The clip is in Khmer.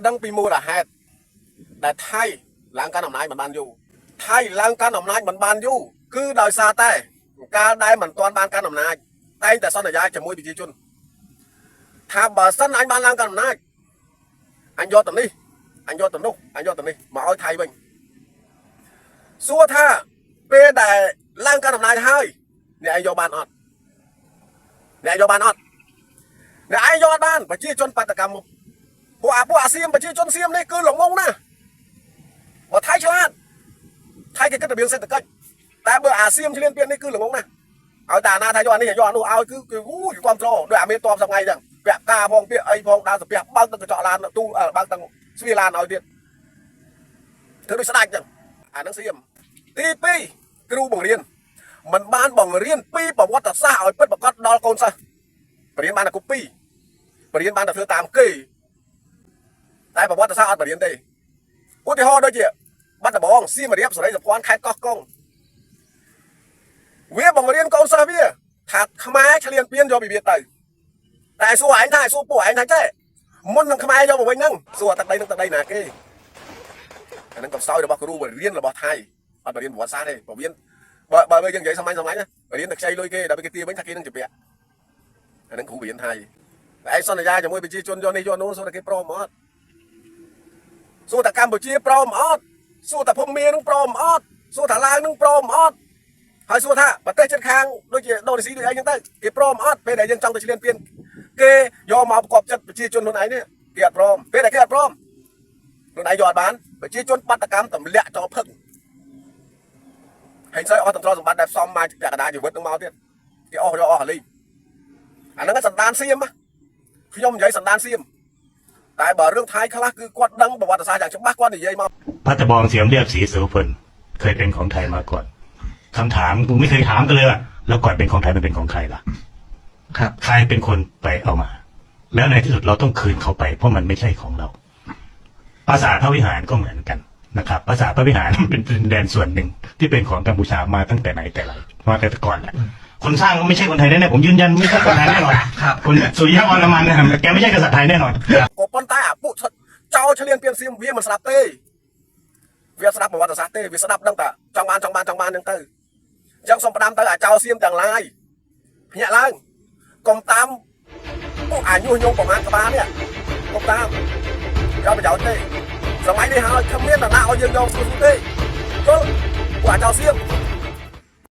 ដឹងពីមូលហេតុដែលថៃឡើងកាន់អំណាចមិនបានយូរថៃឡើងកាន់អំណាចមិនបានយូរគឺដោយសារតែកាលដែលមិនទាន់បានកាន់អំណាចតែងតែសន្យាជាមួយប្រជាជនថាបើសិនអញបានឡើងកាន់អំណាចអញយកទៅនេះអញយកទៅនោះអញយកទៅនេះមកឲ្យថៃវិញសួរថាពេលដែលឡើងកាន់អំណាចហើយអ្នកឯងយកបានអត់អ្នកឯងយកបានអត់អ្នកឯងយកអត់បានប្រជាជនបាតកម្មមក ពួកអាពួកអាសៀមប្រជាជនសៀមនេះគឺល្ងងណាស់បើថៃឆ្លាតថៃគេគិតរបៀងសេដ្ឋកិច្ចតែបើអាសៀមឆ្លៀនពៀននេះគឺល្ងងណាស់ឲ្យតែអាណាថាយកអានេះយកអានោះឲ្យគឺគឺអូយគ្រប់ត្រដោយអាមានតបសប្ងៃចឹងពាក់ការផងពាក្យអីផងដើរសាពះបើកទឹកកញ្ចក់ឡានទូបើកទាំងស្វីឡានឲ្យទៀតធ្វើដូចស្ដាច់ចឹងអានឹងសៀមទី2គ្រូបង្រៀនមិនបានបង្រៀនពីប្រវត្តិសាស្ត្រឲ្យពិតប្រាកដដល់កូនសិស្សបរៀនបានតែគប់2បរៀនបានតែធ្វើតាមគេ តែប្រវត្តិសាស្ត្រអត់បរៀនទេឧទាហរណ៍ដូចជាបាត់ដំបងសៀមរាបសរីសុភ័ណ្ឌខេត្តកោះកុងវាបង្រៀនកូនសិស្សវាថាខ្មែរឆ្លៀនពៀនយកពីវាទៅតែសួរឯងថាសួរពួកឯងថាចេះមុននឹងខ្មែរយកមកវិញហ្នឹងសួរទឹកដីនឹងទឹកដីណាគេអាហ្នឹងកំសោយរបស់គ្រូបរៀនរបស់ថៃអត់បរៀនប្រវត្តិសាស្ត្រទេបរៀនបើបើយើងនិយាយសាមញ្ញសាមញ្ញណាបរៀនតែខ្ចីលុយគេដល់ពេលគេទាវិញថាគេនឹងជាពាក់អាហ្នឹងគ្រូបរៀនថៃតែឯងសន្យាជាមួយប្រជាជនយកនេះយកនោះសួរតែគេព្រមអត់ សួរតែកម្ពុជាព្រមអត់សួរតែភូមានឹងព្រមអត់សួរថាឡាវនឹងព្រមអត់ហើយសួរថាប្រទេសជិតខាងដូចជាឥណ្ឌូនេស៊ីដូចអីចឹងទៅគេព្រមអត់ពេលដែលយើងចង់ទៅឈ្លានពានគេយកមកប្រកបចិត្តប្រជាជនខ្លួនឯងនេះគេអត់ព្រមពេលដែលគេអត់ព្រមខ្លួនឯងយកអត់បានប្រជាជនបាតកម្មទម្លាក់ចោលផឹកហើយស្អីអស់តន្ត្រសម្បត្តិដែលផ្សំមកពាក់កណ្ដាលជីវិតនឹងមកទៀតគេអស់យកអស់អាលីងអាហ្នឹងសន្តានសៀមខ្ញុំនិយាយសន្តានសៀមតែបើរឿងថៃខ្លះគឺគាត់ដឹងប្រវត្តិសាស្ត្រយ៉ាងច្បាស់គាត់និយាយមក พัตตะบองเสียมเรียบสีสุพลเคยเป็นของไทยมาก่อนคำถามกูไม่เคยถามกันเลยอะแล้วก่อนเป็นของไทยมันเป็นของใครล่ะ ครับ ใครเป็นคนไปเอามา แล้วในที่สุดเราต้องคืนเขาไป เพราะมันไม่ใช่ของเรา ปราสาทพระวิหารก็เหมือนกันนะครับปราสาทพระวิหาร เป็นดินแดนส่วนหนึ่งที่เป็นของกัมพูชามาตั้งแต่ไหนแต่ไรมาแต่ก่อนแหละคนสร้างก็ไม่ใช่คนไทยแน่ๆผมยืนยันไม่ใช่คนไทยแน่นอน ครับ คนสุริยะอรมันนะครับแกไม่ใช่กษัตริย์ไทยแน่นอน ក៏ប៉ុន្តែអាពួកចោលឆ្លៀនពៀនសៀមវាមិនស្ដាប់ទេវាស្ដាប់ប្រវត្តិសាស្ត្រទេវាស្ដាប់ដឹងតែចង់បានចង់បានចង់បានហ្នឹងទៅអញ្ចឹងសូមផ្ដាំទៅអាចោលសៀមទាំងឡាយភ្ញាក់ឡើងកុំតាមពួកអាញុះញង់ប្រមាណក្បាលនេះកុំតាមយកប្រយោជន៍ទេសម័យនេះហើយគ្មាននរណាឲ្យយើងយកស្រួលទេយល់ពួកអាចោលសៀម។